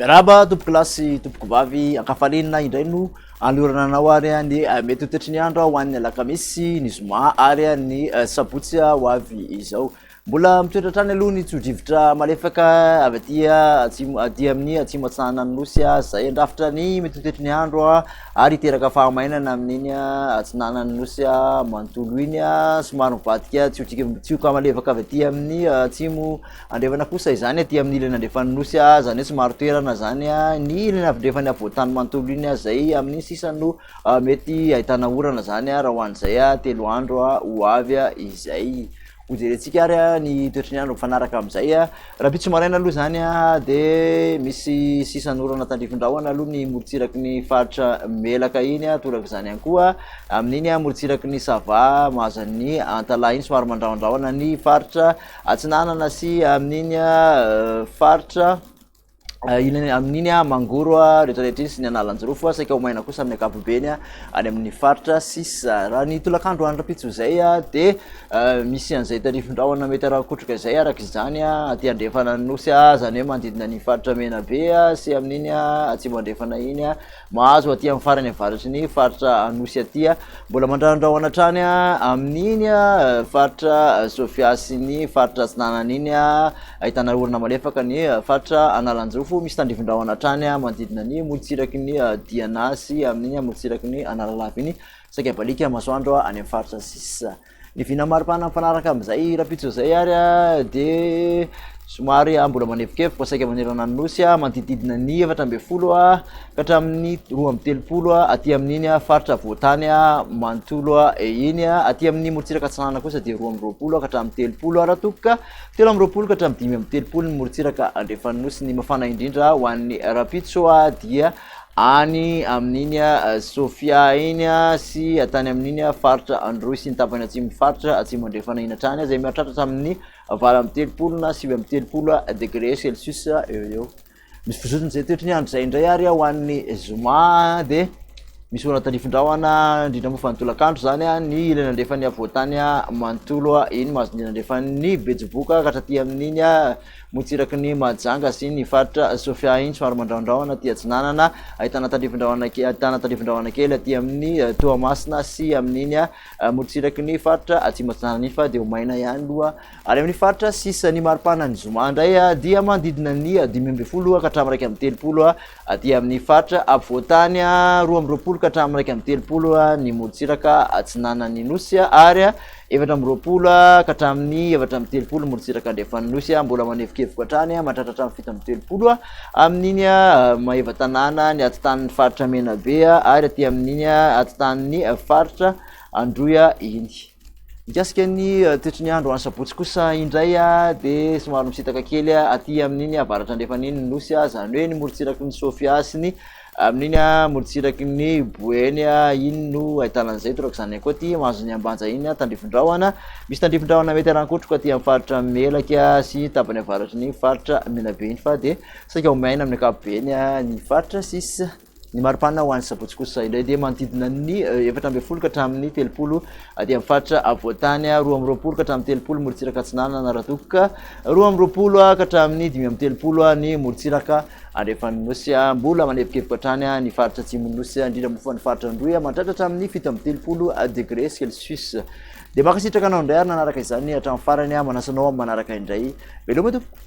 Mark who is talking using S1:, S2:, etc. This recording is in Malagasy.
S1: Miarahaba tompoko lahy sy tompoko vavy, ankafaliana indray no anolorana anao ary ny mety ho toetry ny andro ho an'ny alakamisy, ny zoma ary ny sabotsy ho avy izao. Mbola mitoetra hatrany aloha ny tso-drivotra malefaka avy aty atsimo aty amin'ny atsimo atsinanan'ny nosy izay handrafitra ny mety ho toetry ny andro ary hiteraka fahamainana amin'iny atsinanan'ny nosy manontolo iny. Somary mivadika tsiotsika tsioka malefaka avy aty amin'ny atsimo andrefana kosa izany aty amin'ny ilany andrefan'ny nosy, izany hoe somary toerana izany ny ilany andrefan'ny afovoan-tany manontolo iny izay amin'iny sisa no mety ahitana orana izany raha ho an'izay 3 andro ho avy izay. Hojerentsika ary ny toetry ny andro mifanaraka amin'izay. Rahampitso maraina aloha izany dia misy sisan'orana tandrifin-drahona aloha ny morontsiraky ny faritra Melaka iny, toraka izany ihany koa amin'iny morontsiraky ny Sava mahazo an'ny Antalaha iny, somary mandrahondrahona ny faritra Atsinanana sy amin'iny faritra Iny amin'iny Mangoro rehetra rehetra iny sy ny Analanjirofo, saika ho maina kosa amin'ny ankapobeny any amin'ny faritra sisa. Raha ny tolakandro any rahampitso izay dia misy an'izay tarifin-drahona mety arakotroka izay araka izany aty andrefana ny nosy, izany hoe manodidina ny faritra Menabe sy amin'iny atsimo andrefana iny, mahazo aty amin'ny farany avaratry ny faritra Anosy aty. Mbola mandrahondrahona hatrany amin'iny faritra Sofia sy ny faritra Atsinanana iny. Ahitana orana malefaka ny faritra Analanjirofo, misy tandrifin-drahona hatrany manodidina ny morontsiraky ny Diana sy amin'iny morontsiraky ny Analalava iny, saika baliaka masoandro any amin'ny faritra sisa. Ny vina maripana mifanaraka amin'izay rahampitso izay ary dia somary mbola manevokevoka saika manerana ny nosy manodidididina ny 14 ka hatramin'ny 32 aty amin'iny faritra afovoan-tany manontolo iny. Aty amin'ny morontsiraka atsinanana kosa dia 22 ka hatramin'ny 30 raha toa ka 23 ka hatramin'ny 35 ny morontsiraka andrefan'ny Nosy. Ny mafana indrindra ho an'ny rahampitso dia any amin'iny Sofia iny sy tany amin'iny faritra Androy sy ny tapany atsimon'ny faritra Atsimo Andrefana iny hatrany izay mihatratra hatramin'ny 38 na 39 degré celsius eo eo. Misy fizotry izay toetry ny andro izay indray ary ho an'ny zoma dia misy orana tandrifin-drahona indrindra moa fa ny tolakandro izany ny ilany andrefan'ny afovoan-tany manontolo iny mahazo ny ilany andrefan'ny Betsiboka ka hatraty amin'iny morontsiraky ny Mahajanga sy ny faritra Sofia iny somary mandrahondrahona aty atsinanana ahitana tandrifin-drahona ahitana tandrifin-drahona kely aty amin'ny Toamasina sy amin'iny morontsiraky ny faritra Atsimo Atsinanana iny fa dia ho maina ihany aloha Any amin'ny faritra sisa ny maripana ny zoma indray dia manodidina ny 15 ka hatramin'ny 31 aty amin'ny faritra afovoan-tany, 22 ka hatramin'ny 31 ny morontsiraka atsinanan'ny nosy ary 24 ka hatramin'ny 34 morontsiraka andrefan'ny nosy. Mbola manevokevoka hatrany mahatratra hatramin'ny 37 amin'iny Maevatanàna ny atitan'ny faritra Menabe ary aty amin'iny atitan'ny faritra Androy iny. Mikasika ny toetry ny andro any sabotsy kosa indray dia somary misintaka kely aty amin'iny avaratra andrefana iny ny nosy, izany hoe ny morontsiraky ny Sofia sy ny amin'iny morontsiraky ny Boeny iny no ahitana an'izay. Toraka izany ihany koa aty mahazo ny Ambanja iny tandrifin-drahona. Misy tandrifin-drahona mety haran-kotroka aty amin'ny faritra Melaky sy tapany avaratry ny faritra Menabe iny fa dia saika ho maina amin'ny ankapobeny ny faritra sisa. Ny maripana ho an'ny sabotsy kosa indray dia manodidina ny 14 ka hatramin'ny 30 aty amin'ny faritra afovoan-tany, 22 ka hatramin'ny 30 morontsiraka atsinanana raha toa ka 22 ka hatramin'ny 35 ny morontsiraka andrefan'ny nosy. Mbola manevokevoka hatrany ny faritra atsimon'ny nosy, indrindra moa fa ny faritra Androy mahatratra hatramin'ny 37 degré celsius. Dia mankasitraka anao indray ary nanaraka izany hatramin'ny farany, manasa anao amin'ny manaraka indray. Veloma tompoko.